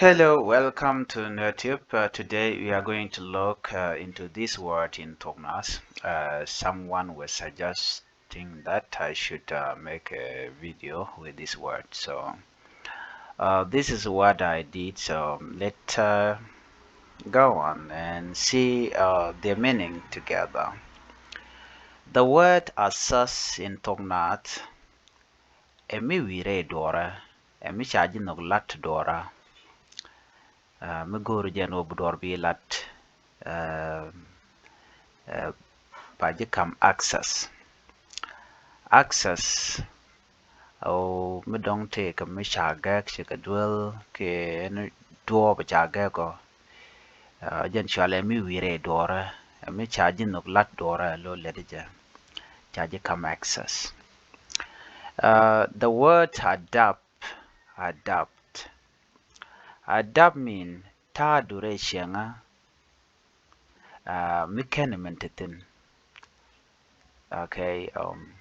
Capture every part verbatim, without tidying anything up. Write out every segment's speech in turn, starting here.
Hello, welcome to NerdTube. Uh, today we are going to look uh, into this word in Thok Naath. Uh, someone was suggesting that I should uh, make a video with this word. So uh, this is what I did. So let uh, go on and see uh, the meaning together. The word assess in Thok Naath ɛ mi wi̱i̱ rɛy duɔ̱ɔ̱rä, ɛ mi ca ji̱ nhök la̱t duɔ̱ɔ̱rä. Ɛ mi go̱o̱r jɛn wä bi duɔ̱ɔ̱r bi la̱t, ɛ, ɛ, ba ji̱ ka̱m access. Access ɛ ɣöö mi dɔ̱ŋ tëë kɛ mi ca gɛk ci kɛ duel kɛ ɛn duɔ̱ɔ̱p ca gɛk ɔ. Ɛ, jɛn cɔalɛ mi wi̱i̱ rɛy duɔ̱ɔ̱rä, ɛ mi ca ji̱ nhök la̱t duɔ̱ɔ̱rä lo lɛt jɛ. Ca ji̱ ka̱m access. Uh, the word adapt, adapt. Adapt mean ta̱a̱ durɛ cieŋä, uh, mi kɛn min ti thi̱n. Okay, um,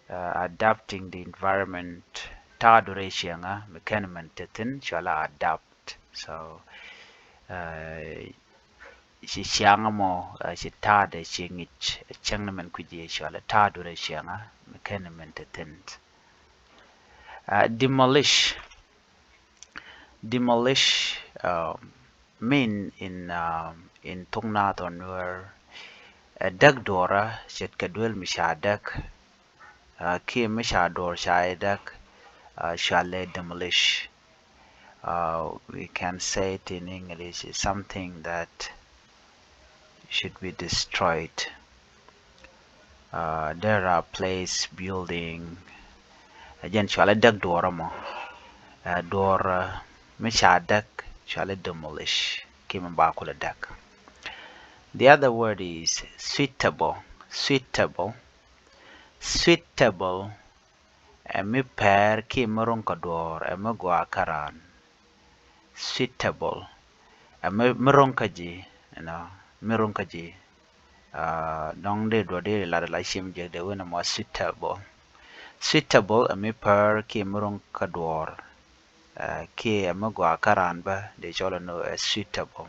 uh, adapting the environment, ta̱a̱ durɛ cieŋä mi kɛn min ti thi̱n, cɔalɛ adapt. So, uh, ci ciaŋ mɔ, uh, ci ta̱a̱dɛ ci ŋic, cäŋ ni min kui̱ci cɔalɛ ta̱a̱ durɛ cieŋä mi kɛn min ti thi̱n. Uh, demolish. Demolish, um, mean in, um, in Thok Naath or Nuer, ɛ däk duɔ̱ɔ̱rä ce̱tkɛ duel mi ca däk, uh, kiɛ mi ca duɔ̱ɔ̱r ca däk, uh, cɔalɛ demolish. Uh, we can say it in English, is something that should be destroyed. Uh, there are place building. Ɛ jɛn cɔalɛ däk duɔ̱ɔ̱rä mɔ. Uh, duɔ̱ɔ̱rä mi ca däk cɔalɛ demolish. Kiɛ mi ba kulɛ däk. The other word is suitable. Suitable. Suitable ɛ mi pɛr kiɛ mi ro̱ŋ kä duɔ̱ɔ̱r, ɛ mi gɔaa kä raan. Suitable ɛ mi, mi ro̱ŋ kä ji̱, you know, mi ro̱ŋ kä ji̱. Uh, dɔ̱ŋ dee duɔ̱ɔ̱r dee lat la ciem jɛ dee wee ni mɔ suitable. Suitable ɛ mi pɛr kiɛ mi ro̱ŋ kä duɔ̱ɔ̱r, uh, kiɛ ɛ mi gɔaa kä raan bä dee cɔl ni ɛ suitable.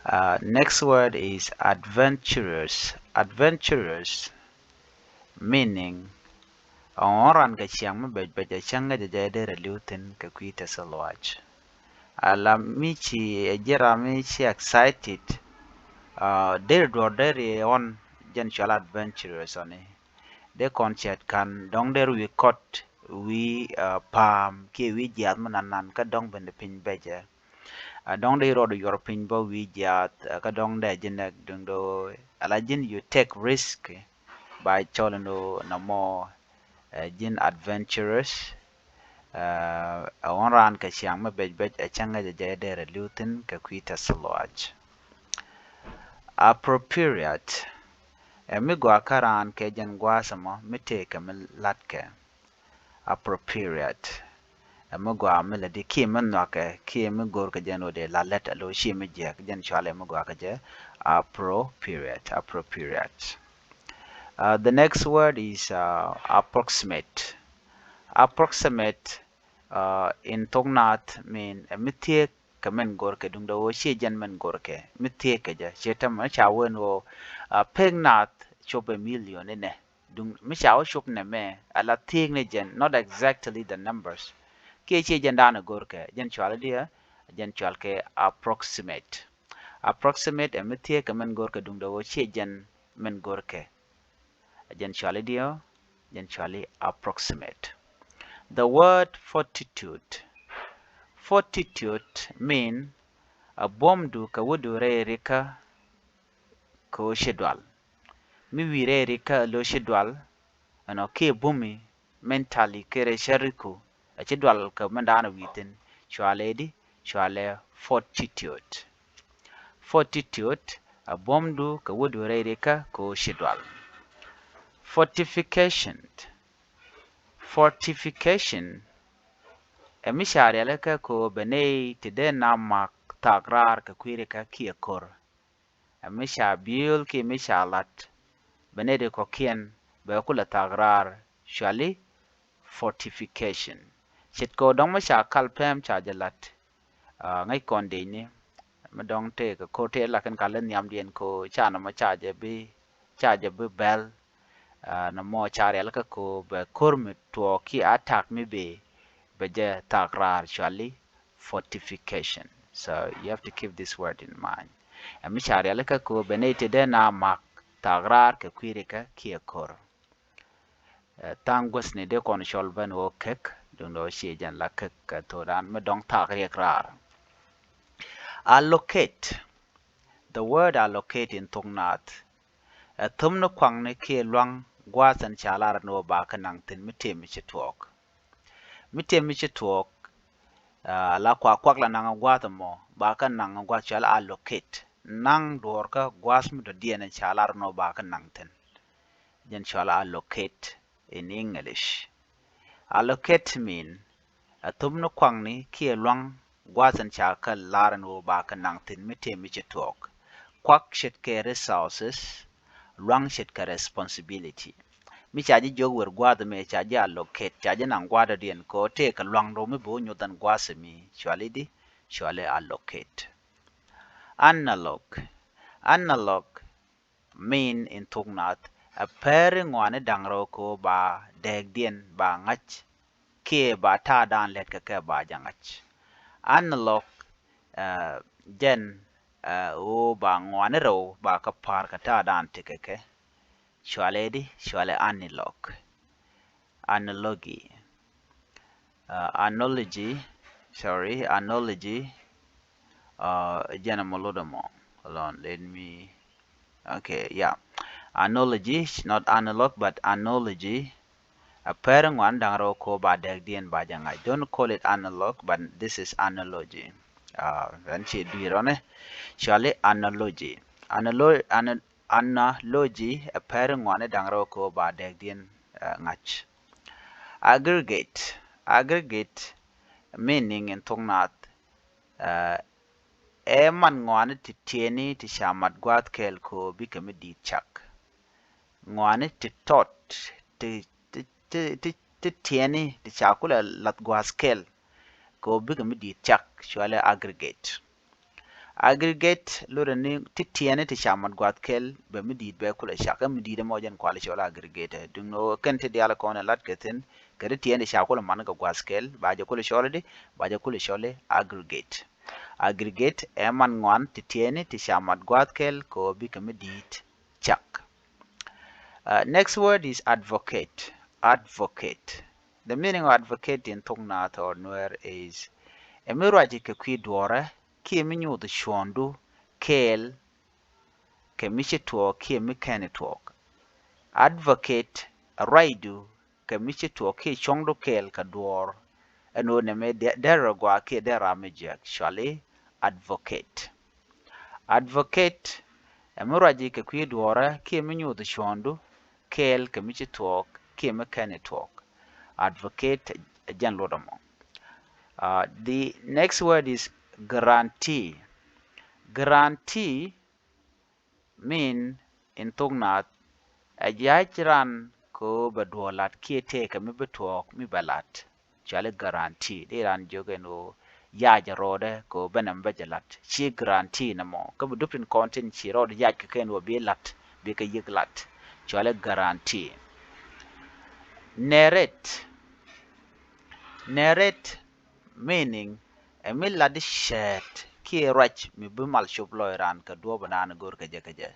Uh, next word is adventurous. Adventurous meaning ɛ ɣöö ran kɛ ciaŋ mi bɛc bɛc ɛ cäŋ ŋäc ɛ jɛ derɛ li̱w thi̱n kɛ kui̱ tɛth lɔaac. Ala mi ci ɛ ji̱ ram mi ci excited, uh, derɛ duɔ̱ɔ̱r derɛ ɣɔn, jɛn cɔal adventurous ɔni. Dee kɔn cɛɛt ka̱n dɔ̱ŋ derɛ wi̱i̱ kɔt, wi̱i̱, uh, pa̱a̱m kiɛ wi̱i̱ jiaath mi nan nan kä dɔ̱ŋ ben piny bɛcɛ. Uh, dɔ̱ŋ dee rɔɔd yuɔr piny bä wi̱i̱ jiaath, uh, kä dɔ̱ŋ dee ji̱ nɛk duŋ do̱ ala ji̱n you take risk. Ba cɔl ni nɔmɔ, uh, ji̱n adventurous. Uh, ɛ ɣöö ran kɛ ciaŋ mi bɛc bɛc ɛ cäŋ ŋäc ɛ jɛ derɛ li̱w thi̱n kɛ kui̱ tɛth lɔaac. Appropriate ɛ mi gɔaa kä raan kɛ jɛn gua̱a̱th ɛmɔ mi tëëkɛ mi la̱tkɛ. Appropriate ɛ mi gɔaa mi lätdi kiɛ mi nhɔakɛ kiɛ mi go̱o̱rkɛ jɛn ɣöö dee la lät alo ciɛ mi jiäk, jɛn cɔalɛ mi gɔaa kä jɛ appropriate, appropriate. Uh, the next word is, uh, approximate. Approximate, uh, in Thok Naath mean ɛ mi thiek kɛ min go̱rkɛ duŋdɛ ɣöö ciɛ jɛn min go̱rkɛ, mi thiek kɛ jɛ ciɛ tämɛ ca wen ɣöö, uh, pek naath cop ɛ million inɛ. Duŋ mi ca wä cop nɛmɛ ala thiek ni jɛn, not exactly the numbers. Kiɛ ciɛ jɛn da̱a̱n ɛ go̱rkɛ, jɛn cɔal i̱diɛ, jɛn cɔal kɛ approximate. Approximate ɛ mi thiek kɛ min go̱rkɛ duŋdɛ ɣöö ciɛ jɛn min go̱rkɛ. Jɛn cɔal i̱diɛ, jɛn cɔal i̱ approximate. The word fortitude. Fortitude mean a buɔ̱mdu kɛ wädu rɛy rikä kɛ ɣöö ci dual. Mi wi̱i̱ rɛy rikä lo ci dual, ɛnɔ kiɛ bumi mentally kɛ rɛy cä riku, ɛ ci dual kɛ mɛn da̱a̱n wi̱i̱ thi̱n, cɔalɛ di, cɔalɛ fortitude. Fortitude a buɔ̱mdu kɛ wädu rɛy rikä kɛ ɣöö ci dual. Fortification. Fortification ɛ mi ca rialikä kɛ ɣöö bɛ nɛy ti dee na mak thak raar kɛ kui̱ rikä kiɛ ko̱r. Ɛ mi ca biöl kiɛ mi ca lat, bɛ nɛy ti kɔ̱kiɛn bɛ kulɛ thak raar, cɔali fortification. Ce̱tkɛ ɣöö dɔ̱ŋ mi ca kal pɛm ca jɛ la̱t. Ŋäc kɔn dëcni mi dɔ̱ŋ tëëkɛ ko̱r tëë lakin kal in nhiamdiɛn kɛ ɣöö ca nɔmɔ ca jɛ bi ca jɛ bi bɛl. Nɔmɔ ca rialikä kɛ ɣöö bɛ ko̱r mi tuɔɔk kiɛ attack mi bëë bɛ jɛ thaak raar, cuali fortification. So you have to keep this word in mind. Ɛ mi ca rialikä kɛ ɣöö bɛ nɛy ti dee na mak thaak raar kɛ kui̱rikä kiɛ ko̱r. Tha̱a̱ŋ guäthni dee kɔn cɔl ben ɣöö kek duundɛ ɣöö ciɛ jɛn la kek kɛ thokdan mi dɔ̱ŋ thaak riɛk raar. Allocate. The word allocate in thok naath ɛ thömni kuaŋni kiɛ luaŋ gua̱a̱th ɛn ca lar ɛn ɣöö ba kä naŋ thi̱n mi tëë mi ci tuɔɔk. Mi tëë mi ci tuɔɔk, la kuak kuak la naŋ ɛ gua̱a̱th ɛmɔ ba kä naŋ ɛ gua̱a̱th, cuali allocate. Naŋ duɔɔrkä gua̱a̱th mi dɔ̱diɛn ɛn ca lar ɛn ɣöö ba kä naŋ thi̱n. Jɛn cuali allocate in English. Allocate mean ɛ thömni kuaŋni kiɛ luaŋ gua̱a̱th ɛn ca kä lar ɛn ɣöö ba kä naŋ thi̱n mi tëë mi ci tuɔɔk. Kuak ce̱tkɛ resources, luaŋ ce̱tkɛ responsibility. Mi ca ji̱ jiök wer gua̱a̱th ɛmɛ ca ji̱ allocate, ca ji̱ naŋ gua̱a̱th dɔ̱diɛn kɛ ɣöö tëëkɛ luaŋdu mi bi wä nyuɔth ɛn gua̱a̱th ɛmi, cuali di, cuali allocate. Analog. Analog mean in thok naath ɛ pɛri ŋɔaani da̱ŋ rɛw kɛ ɣöö ba dääkdiɛn ba ŋa̱c kiɛ ba ta̱a̱dan lät kɛ kɛ ba jɛ ŋa̱c. Analog jɛn ɣöö ba ŋɔaani rɛw ba kä pa̱a̱r kɛ ta̱a̱dan tekɛ kɛ, cuali di, cuali analog. Analogy. Analogy, sorry, analogy. Jɛn ɛmɔ lot ɛmɔ. Hold on, let me, okay, yeah. Analogy, not analog, but analogy. Ɛ pɛri ŋɔaani da̱ŋ rɛw kɛ ɣöö ba dääkdiɛn ba jɛ ŋa̱c. Don't call it analog, but this is analogy. Ɛn ci dui̱r ɔnɛ, cuali analogy. Analogy ɛ pɛri ŋɔaani da̱ŋ rɛw kɛ ɣöö ba dääkdiɛn ŋa̱c. Aggregate. Aggregate meaning in thok naath ɛ man ŋɔaani ti tiɛɛni ti ca mat gua̱a̱th kɛɛl kɛ ɣöö bikɛ mi di̱i̱t cak. Ŋɔaani ti tɔt ti ti ti ti ti tiɛɛni ti ca kulɛ lath gua̱a̱th kɛl kɛ ɣöö bikɛ mi di̱i̱t cak, cuali aggregate. Aggregate lotdɛ ni ti tiɛɛni ti ca mat gua̱a̱th kɛl bɛ mi di̱i̱t bɛ kulɛ cak, kä mi di̱i̱t ɛmɔ jɛn kuali cɔl aggregate. Duŋ ni ɣöö kɛn ti diaal kɔn ɛ lat kɛ thi̱n kɛ ti tiɛɛni ti ca kulɛ mat ni kɛ gua̱a̱th kɛl ba jɛ kulɛ cɔl di, ba jɛ kulɛ cɔl aggregate. Aggregate ɛ man ŋɔaani ti tiɛɛni ti ca mat gua̱a̱th kɛl kɛ ɣöö bikɛ mi di̱i̱t cak. Next word is advocate. Advocate. The meaning of advocate in thok naath or Nuer is ɛ mi ruaci kɛ kui̱ duɔ̱ɔ̱rä kiɛ mi nyuuth cuɔ̱ɔ̱ŋdu kɛɛl kɛ mi ci tuɔɔk kiɛ mi kɛn tuɔɔk. Advocate ɛ ruacdu kɛ mi ci tuɔɔk kiɛ cuɔ̱ŋdu kɛɛl kɛ duɔ̱ɔ̱r. Ɛn ɣöö nɛmɛ dee rɔ gɔaa kiɛ dee ram mi jiäk, cuali advocate. Advocate ɛ mi ruaci kɛ kui̱ duɔ̱ɔ̱rä kiɛ mi nyuuth cuɔ̱ɔ̱ŋdu kɛɛl kɛ mi ci tuɔɔk kiɛ mi kɛn tuɔɔk. Advocate ɛ jɛn lot ɛmɔ. The next word is guarantee. Guarantee mean in thok naath ɛ jiac ran kɛ ɣöö bɛ duɔ̱ɔ̱r la̱t kiɛ tëëkɛ mi bi tuɔɔk mi bɛ la̱t. Cuali guarantee, di ran jiök ɛn ɣöö yac ɛ rɔɔdɛ kɛ ɣöö bɛ nɛmɛ bɛ jɛ la̱t. Ci guarantee nɛmɔ kä bi dup tin kɔn tin ci rɔɔdɛ yac kɛ kɛn ɣöö bi la̱t, bikɛ yiëk la̱t. Cuali guarantee. Narrate. Narrate meaning ɛ mi lat di cäät kiɛ ruac mi bi mal cop lɔc ran kɛ duɔ̱ɔ̱p ɛnan go̱r kɛ jɛ kɛ jɛ.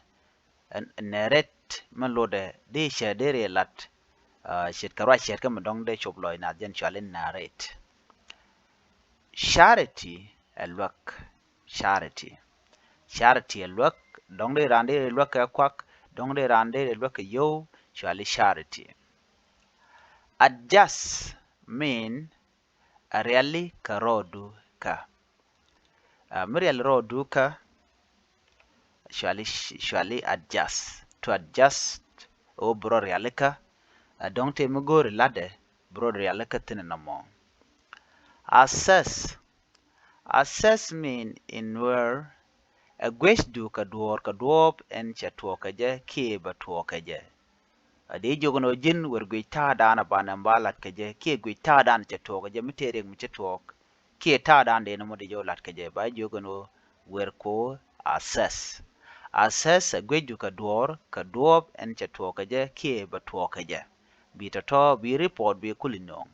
Narrate mi lotdɛ di cäät di riɛ lat ce̱tkɛ ruac ce̱tkä mi dɔ̱ŋ dee cop lɔc nath, jɛn cuali narrate. Charity ɛ luäk. Charity. Charity ɛ luäk, dɔ̱ŋ di ran di riɛ luäk kɛ kuak, dɔ̱ŋ di ran di riɛ luäk kɛ yio̱w, cuali charity. Adjust mean ɛ riali kɛ rɔɔdu kä. Mi riali rɔɔdu kä, cuali, cuali adjust. To adjust ɛ ɣöö bi rɔ riali kä, ɛ dɔ̱ŋ tëë mi go̱o̱ri latdɛ bi rɔ riali kä thi̱n nɔmɔ. Assess. Assess mean in Nuer ɛ guecdu kɛ duɔ̱ɔ̱r kɛ duɔ̱ɔ̱p ɛn cɛ tuɔɔk kɛ jɛ kiɛ bɛ tuɔɔk kɛ jɛ. Dee jiök ɛn ɣöö ji̱n wer guic ta̱a̱dan a banɛ ba lat kɛ jɛ kiɛ guic ta̱a̱dan cɛ tuɔɔk kɛ jɛ mi tëë riɛk mi cɛ tuɔɔk kiɛ ta̱a̱dan dee ni mɔ dee jɛ wä lat kɛ jɛ. Ba jiök ɛn ɣöö wer ko̱o̱ assess. Assess ɛ guic du kɛ duɔ̱ɔ̱r kɛ duɔ̱ɔ̱p ɛn cɛ tuɔɔk kɛ jɛ kiɛ bɛ tuɔɔk kɛ jɛ. Bi tɔ̱tɔ̱ bi report bi kuli nööŋ.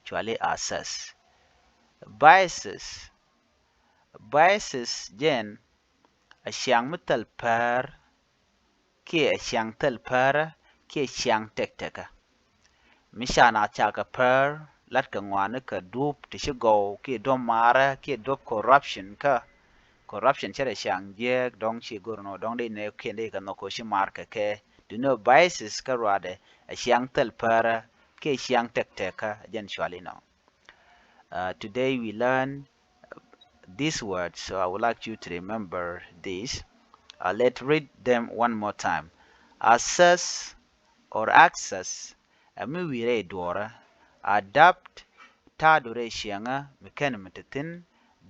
Cuali assess. Biases. Biases jɛn ɛ ciaŋ mi thil päär kiɛ ɛ ciaŋ thil päärä kiɛ ciaŋ tɛktäkä. Mi ca naath ca kɛ päär latkɛ ŋɔaani kɛ duɔ̱ɔ̱p ti ci gɔw kiɛ duɔ̱p maarä kiɛ duɔ̱p corruption kä. Corruption cɛ rɛ ciaŋ jiääk dɔ̱ŋ ci go̱r nɔ dɔ̱ŋ dee nɛ kiɛn dee kɛ nhɔk koci maar kɛ kɛ. Duno biases kä ruaadɛ ɛ ciaŋ thil päärä kiɛ ciaŋ tɛktäkä jɛn cuali nɔ. Uh, today we learn this word, so I would like you to remember this. Uh, let's read them one more time. Assess or access, ɛ mi wi̱i̱ rɛy duɔ̱ɔ̱rä. Adapt, ta̱a̱du rɛy ciɛŋä mi kɛn mi te thi̱n.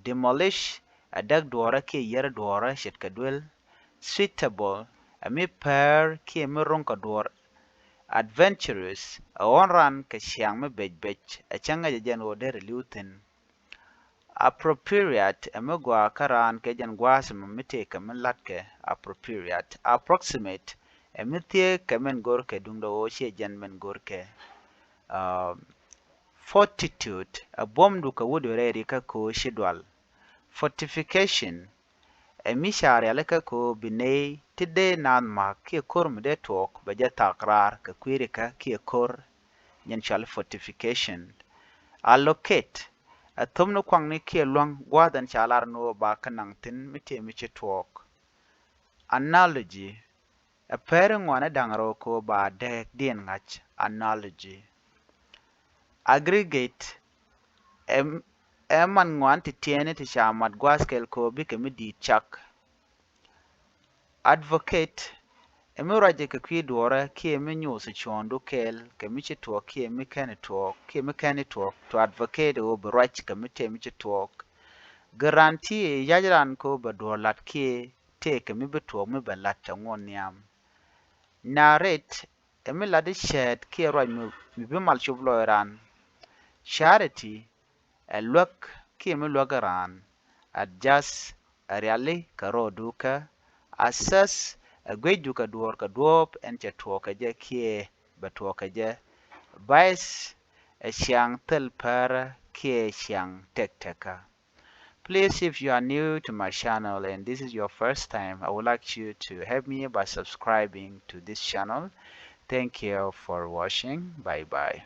Demolish, ɛ däk duɔ̱ɔ̱rä kiɛ yär duɔ̱ɔ̱rä ce̱tkɛ duël. Suitable, ɛ mi päär kiɛ mi ro̱ŋ kɛ duɔ̱ɔ̱r. Adventurous, ɛ ɣɔ̱n ran kɛ ciaŋ mi bec bec, ɛ cäŋ ŋäc ɛ jɛn ɣöö derɛ li̱w thi̱n. Appropriate, ɛ mi gɔaa kä raan kɛ jɛn gua̱a̱th ɛmɔ mi tëëkɛ mi la̱tkɛ. Appropriate. Approximate, ɛ mi thiee kɛ min go̱rkɛ duundɛ ɣöö ciɛ jɛn min go̱rkɛ. Uh, fortitude, ɛ buɔ̱mdu kɛ wut rɛy rikä ko̱o̱ci dual. Fortification, ɛ mi ca rialikä ko̱o̱ bi ney ti dee naath ma̱a̱k kiɛ ko̱r mi dee tuɔɔk bɛ jɛ thak raar kɛ kui̱rikä kiɛ ko̱r. Jɛn cuali fortification. Allocate, ɛ thöpni kuaŋni kiɛ lua̱ŋ gua̱a̱th ɛn ca lar ni ɣöö ba kä naŋ thi̱n mi tëë mi ci tuɔɔk. Analogy, ɛ pɛri ŋuani da̱ŋ rɛw ko̱o̱ ba dääk diɛn ŋa̱c. Analogy. Aggregate, ɛ, ɛ man ŋuan ti tiɛɛni ti ca mat gua̱a̱th kɛl ko̱o̱ bikɛ mi di̱i̱t cak. Advocate, ɛ mi ruacɛ kɛ kui̱ duɔ̱ɔ̱rä kiɛ mi nyuuth cuɔ̱ɔ̱ŋdu kɛɛl kɛ mi ci tuɔɔk kiɛ mi kɛn tuɔɔk kiɛ mi kɛn tuɔɔk. To advocate ɛ ɣöö bi ruac kɛ mi tëë mi ci tuɔɔk. Guarantee, ɛ yac ran ko̱o̱ bɛ duɔ̱ɔ̱r la̱t kiɛ tëëkɛ mi bi tuɔɔk mi bɛ la̱t tɛ ŋuɔ̱t nhiam. Narrate, ɛ mi lat i̱ cäät kiɛ ruac mi, mi bi mal cop lɔɔc raan. Charity, ɛ luäk kiɛ mi luäk raan. Adjust, ɛ riali kɛ rɔɔdu kä. Assess, ɛ guic du kɛ duɔ̱ɔ̱r kɛ duɔ̱ɔ̱p ɛn cɛ tuɔɔk kɛ jɛ kiɛ bɛ tuɔɔk kɛ jɛ. Bias, ɛ ciaŋ thil päärä kiɛ ciaŋ tɛktäkä. Please, if you are new to my channel and this is your first time, I would like you to help me by subscribing to this channel. Thank you for watching. Bye bye.